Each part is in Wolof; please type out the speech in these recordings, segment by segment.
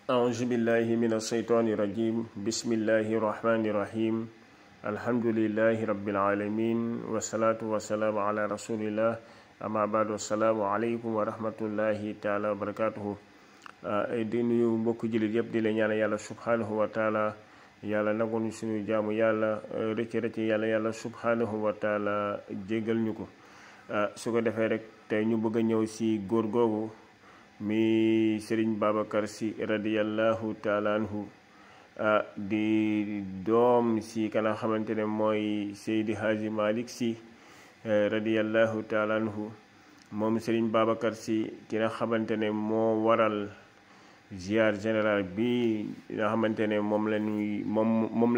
أعوذ بالله من الشيطان الرجيم بسم الله الرحمن الرحيم الحمد لله رب العالمين والصلاة والسلام على رسول الله أما بعد السلام عليكم ورحمة الله تعالى وبركاته di nuyu mbokk jullit yëpp di la ñaan yàlla subhanahu wa taala yàlla nangul ñu suñu jaamu yàlla rëcc yàlla subhanahu wa taala jéggal ñu ko su ko defee rek tey ñu bëgg a ñëw si góor googu mi Serigne Babacar Sy radiyallahu taala anhu di doom si kana xamante ne mooy Seydi Hadji Malick Sy radiyallahu taala anhu moom Serigne Babacar Sy ki nga xamante ne moo waral ziar général bi nga xamante ne moom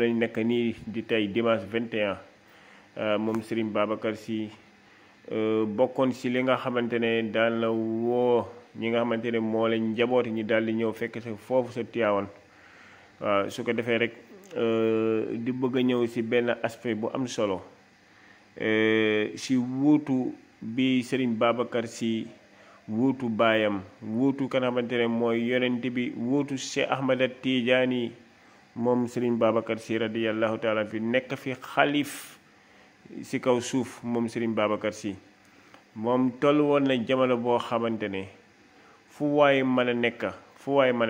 lañ nekk nii di tey dimanche 21 moom Serigne Babacar Sy bokkoon si li nga xamante ne daan la woo ñi nga xamante ne moo lañ njabooti ñi daal di ñëw fekk sa foofu sa Tiwaawan waaw su ko defee rek di bëgg a ñëw si benn aspect bu am solo si wuutu bi Serigne Babacar Sy wuutu baayam wuutu kan xamante ne mooy yonent bi wuutu Cheikh Ahmada Tidiane moom Serigne Babacar Sy radiyallahu taala fi nekk fi xalif si kaw suuf moom Serigne Babacar Sy moom toll woon na jamono boo xamante ne fu waaye mën a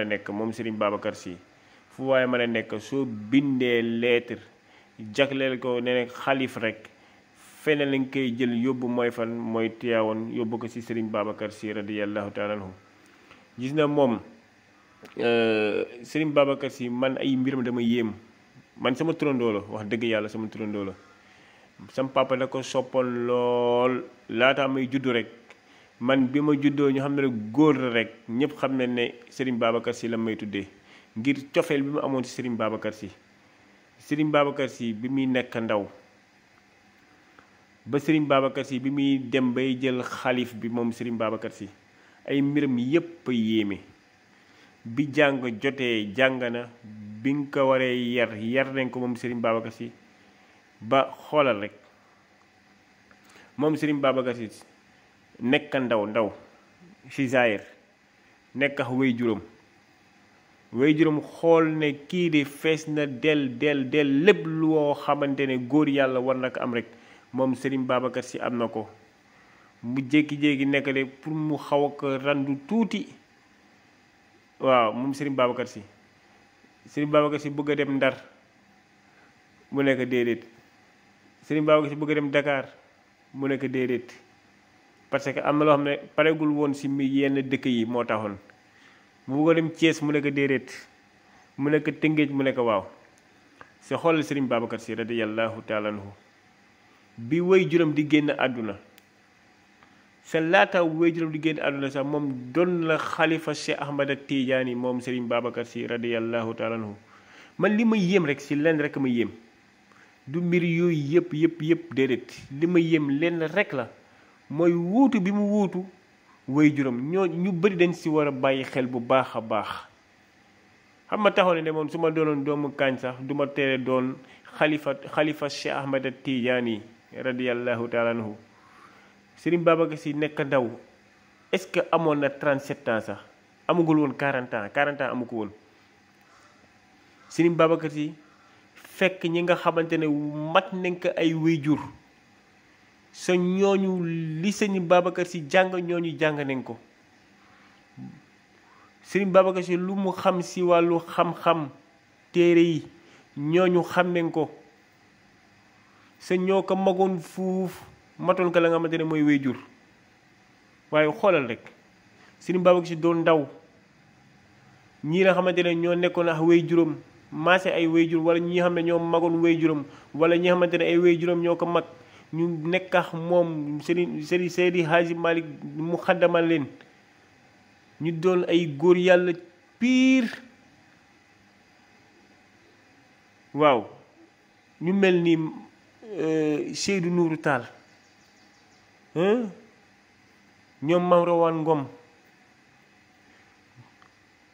nekk moom Serigne Babacar Sy fu waaye mën a nekk soo bindee lettre jagleel ko ne xalif rek feneen lañ koy jël yóbbu mooy fan mooy Tiwaawan yóbbu ko ci Serigne Babacar Sy radiyallahu taala anhu gis na moom Serigne Babacar Sy man ay mbiram dama yéem man sama turandoo la wax dëgg yàlla sama turandoo la sama papa da ko soppoon lool laataa may juddu rek man bi ma juddoo ñu xam ne góor la rek ñëpp xam ne ne Serigne Babacar Sy la may tuddee ngir cofeel bi mu amoon ci Serigne Babacar Sy Serigne Babacar Sy bi muy nekk ndaw ba Serigne Babacar Sy bi muy dem bay jël xalif bi moom Serigne Babacar Sy ay mbiram yépp a yéeme bi jàng jotee jàng na bi nga ko waree yar nañ ko moom Serigne Babacar Sy ba xoolal rek moom Serigne Babacar Sy nekk ndaw ci zaahir nekk ak way juróom xool ne kii de fees na del lépp lu woo xamante ne góor yàlla war na ko am rek moom Serigne Babacar Sy am na ko mu jékki-jékki nekk de pour mu xaw a ko randu tuuti waaw moom Serigne Babacar Sy bëgg a dem Ndar mu nekk déedéet Serigne Babacar Sy bëgg a dem Dakar mu nekk déedéet parce que am na loo xam ne paregul woon si yenn dëkk yi moo taxoon mu bëgg a dem Thiès mu nekk déedéet mu nekk Tëngéej mu nekk waaw si xoolal Serigne Babacar Sy radiyallahu taala anhu bi way juróom di génn àdduna sa laata way juróom di génn àdduna sax moom doon la xalifa Cheikh Ahmada Tidiane moom Serigne Babacar Sy radiyallahu taala anhu man li ma yéem rek si lenn rek ma yéem du mbir yooyu yëpp déedéet li ma yéem lenn rek la mooy wuutu bi mu wuutu way juróom ñu bëri dañ si war a bàyyi xel bu baax a baax xam ma taxoon ne moom su ma doonoon doomu kaañ sax du ma tere doon xalifa Cheikh Ahmada Tidiane radiyallahu taala anhu Serigne Babacar Sy nekk ndaw est-ce que amoon na 37 ans sax amagul woon 40 ans amu ko woon Serigne Babacar Sy fekk ñi nga xamante ne mat nañ ko ay waajur sa ñooñu li Serigne Babacar Sy jàng ñooñu jàng nañ ko Serigne Babacar Sy lu mu xam si wàllu xam-xam téere yi ñooñu xam nañ ko sa ñoo ko magoon fuuf matoon ko la nga xamante ne mooy waajur waaye xoolal rek Serigne Babacar Sy doon ndaw ñii nga xamante ne ñoo nekkoon ak waajuram maase ay waajur wala ñi xam ne ñoo magoon waajuram wala ñi xamante ne ay waajuram ñoo ko mag ñu nekk ak moom Seydi Hadji Malick mu xaddamal leen ñu doon ay góor yàlla piir waaw ñu mel ni Seydou Nourou Tall ñoom Mawrawaan Ngom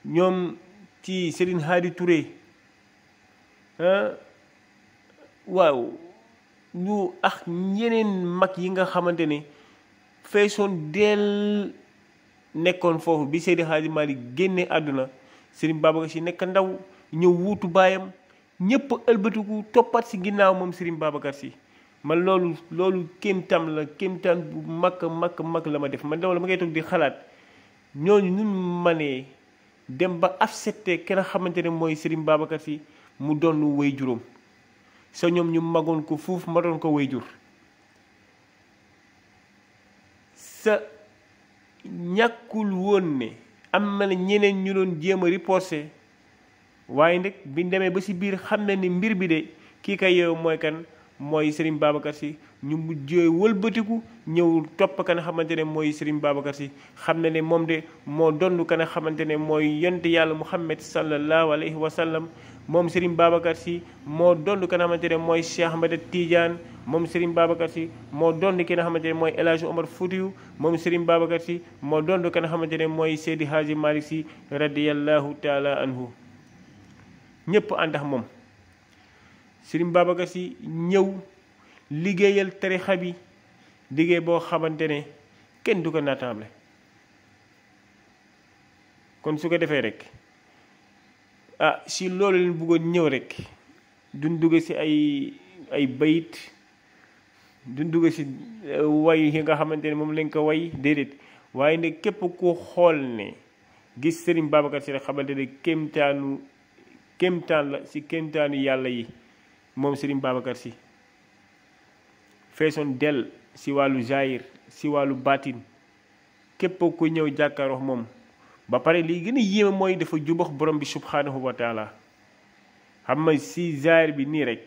ñoom ci Serigne Hadi Touré waaw ñu ak ñeneen mag yi nga xamante ne feesoon del nekkoon foofu bi Seydi Hadji Malick génne àdduna Serigne Babacar Sy nekk ndaw ñëw wuutu baayam ñëpp ëlbatiku toppat si ginnaaw moom Serigne Babacar Sy man loolu kéemtaan la kéemtaan bu mag la ma def man dama ngay toog di xalaat ñooñu nun manee dem ba accepté kenn xamante ne mooy Serigne Babacar Sy mu doon way juróom sa ñoom ñu magoon ko fuuf ma doon ko way jur sa ñàkkul woon ne am na ñeneen ñu doon jéem a riposte waaye nag biñ demee ba si biir xam na ni mbir bi de kii kay yow mooy kan mooy Serigne Babacar Sy ñu mujjee wëlbatiku ñëw topp ka nga xamante ne mooy Serigne Babacar Sy xam na ne moom de moo donn ka nga xamante ne mooy yonent yàlla Muhammad sallallahu alayhi wa sallam moom Serigne Babacar Sy moo donn ka nga xamante ne mooy Cheikh Ahmed Tidiane moom Serigne Babacar Sy moo donn ki nga xamante ne mooy El Hadj Omar Foutiyou moom Serigne Babacar Sy moo donn ka nga xamante ne mooy Seydi Hadji Malick Sy radiyallahu taala anhu ñëpp ànd ak moom Serigne Babacar Sy ñëw liggéeyal tarixa bi liggéey boo xamante ne kenn du ko naataable kon su ko defee rek si loolu leen bëggoon ñëw rek duñ dugg si ay bayit duñ dugg si way yi nga xamante ne moom lañ ko way déedéet waaye ne képp ku xool ne gis Serigne Babacar Sy rek xamante ne kéemtaan la si kéemtaanu yàlla yi moom Serigne Babacar Sy feesoon del si wàllu jaayir si wàllu baatin képp ku ñëw jàkkaaroo moom ba pare lii gën a yéeme mooy dafa jubax borom bi subhanahu wa taala xam nga si jaayir bi nii rek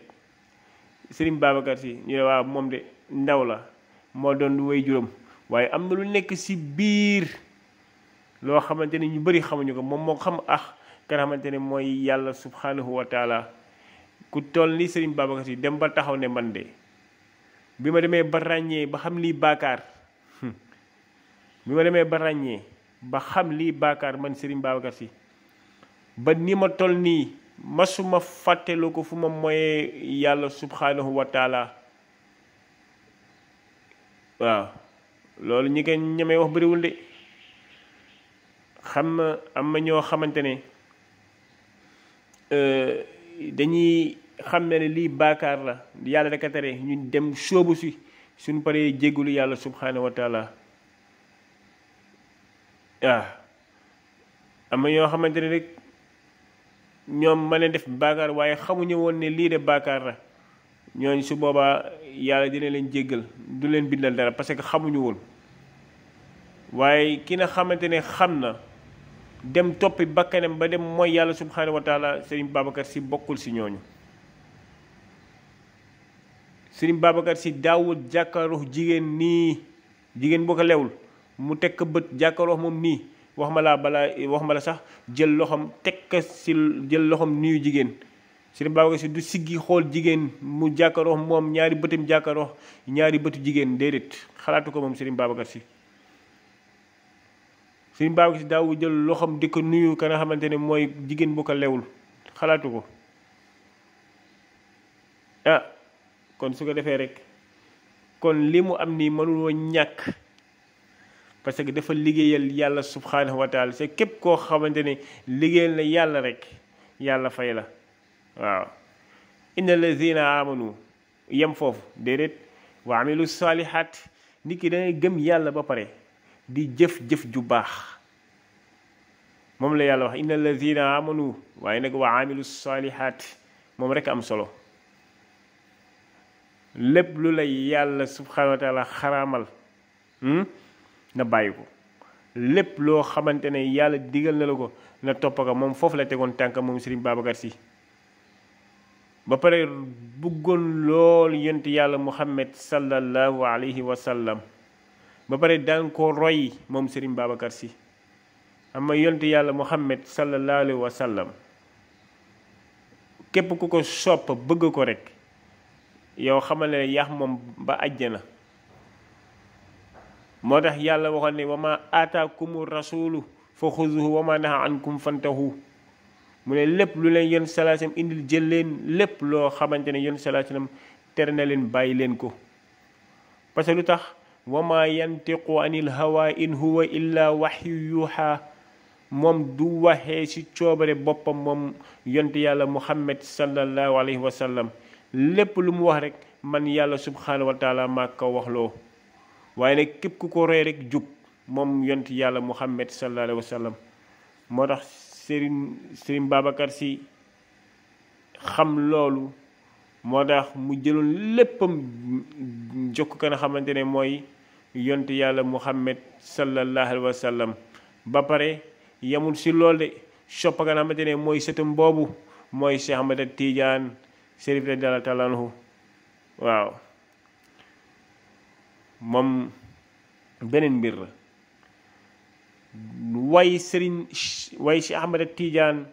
Serigne Babacar Sy ñu ne waaw moom de ndaw la moo doon way juróom waaye am na lu nekk si biir loo xamante ne ñu bëri xamuñu ko moom moo xam ka nga xamante ne mooy yàlla subhanahu wa taala ku toll ni Serigne Babacar Sy dem ba taxaw ne man de bi ma demee ba ràññee ba xam lii baakaar man Serigne Babacar Sy ba ni ma toll nii masuma fàtteloo ko fu ma moyee yàlla subhanahu wa taala waaw loolu ñi koy ñemee wax bëriwul de xam na am na ñoo xamante ne dañuy xam ne lii baakaar la yàlla rek a tere ñu dem sóobu si suñ paree jéggulu yàlla subhanahu wa taala am na ñoo xamante ne rek ñoom ma leen def baakaar waaye xamuñu woon ne lii de baakaar la ñooñ su boobaa yàlla dina leen jéggal du leen bindal dara parce que xamuñu woon waaye ki nga xamante ne xam na dem toppi bakkanam ba dem mooy yàlla subhanahu wa taala Serigne Babacar Sy bokkul si ñooñu Serigne Babacar Sy daawul jàkkaaroo jigéen nii jigéen boo ko lewul mu teg ko bët jàkkaaroo moom nii wax ma la sax jël loxoom teg ko si jël loxoom nuyu jigéen Serigne Babacar Sy du siggi xool jigéen mu jàkkaaroo moom ñaari bëtam jàkkaaroo ñaari bëtu jigéen déedéet xalaatu ko moom Serigne Babacar Sy Serigne Babacar Sy daawu jël loxoom di ko nuyu ka nga xamante ne mooy jigéen bu ko lewul xalaatu ko kon su ko defee rek kon li mu am nii mënuloo ñàkk parce que dafa liggéeyal yàlla subhanahu wa taala c'est képp koo xamante ne liggéeyal na yàlla rek yàlla fay la waaw inna lazina amanu yem foofu déedéet wa amilu salihat nit ki dangay gëm yàlla ba pare di jëf-jëf ju baax moom la yàlla wax inna lazina amanu waaye nag wa amilu salihat moom rek am solo lépp lu la yàlla subhanahu wa taala xaraamal na bàyyi ko lépp loo xamante ne yàlla digal na la ko na topp ko moom foofu la tegoon tànk moom Serigne Babacar Sy ba pare bëggoon lool yonent yàlla Muhammad sallallahu alayhi wa sallam ba pare daan ko roy moom Serigne Babacar Sy ama yonent yàlla Muhammad sallallahu alayhi wa sallam képp ku ko sopp bëgg ko rek yow xamal ne yaax moom ba àjjana moo tax yàlla waxoon ne wa ma aataakumu rasulu fa xuzuhu wa ma naha ankum fantahu mu ne lépp lu leen yon salaasam indil jël leen lépp loo xamante ne yon salaasam tere na leen bàyyi leen ko parce que lu tax wa ma yantiqu anil hawa in huwa illa waxyu yuuxa moom du waxee ci coobare boppam moom yonte yàlla muhammad sallallahu alayhi wa sallam lépp lu mu wax rek man yàlla subhanahu wa taala maa ko waxloo waaye nag képp ku ko roy rek jub moom yonte yàlla muhammad sallallahu alayhi wa sallam moo tax Serigne Babacar Sy xam loolu moo tax mu jëloon léppam jokk ka nga xamante ne mooy yonte yàlla muhammad sallallahu alayhi wa sallam ba pare yamul si loolu de soppa ka nga xamante ne mooy sëtam boobu mooy Cheikh Ahmada Tidiane Chérif radiyallahu taala anhu waaw moom beneen mbir la way Cheikh Ahmada Tidiane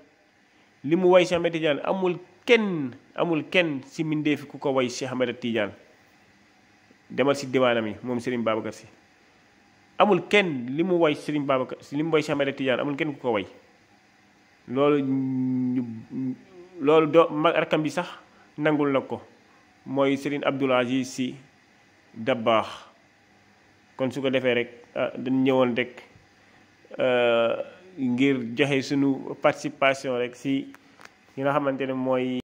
li mu way Cheikh Ahmada Tidiane amul kenn si mbindeefi ku ko way Cheikh Ahmada Tidiane demal si diwaanam yi moom Serigne Babacar Sy amul kenn li mu way Serigne Babacar Sy li mu way Cheikh Ahmada Tidiane amul kenn ku ko way loolu doo mag rakam bi sax nangul na ko mooy Serigne Abdoul Aziz Sy Dabakh kon su ko defee rek dañ ñëwoon rek ngir joxe sunu participation rek si yi nga xamante ne mooy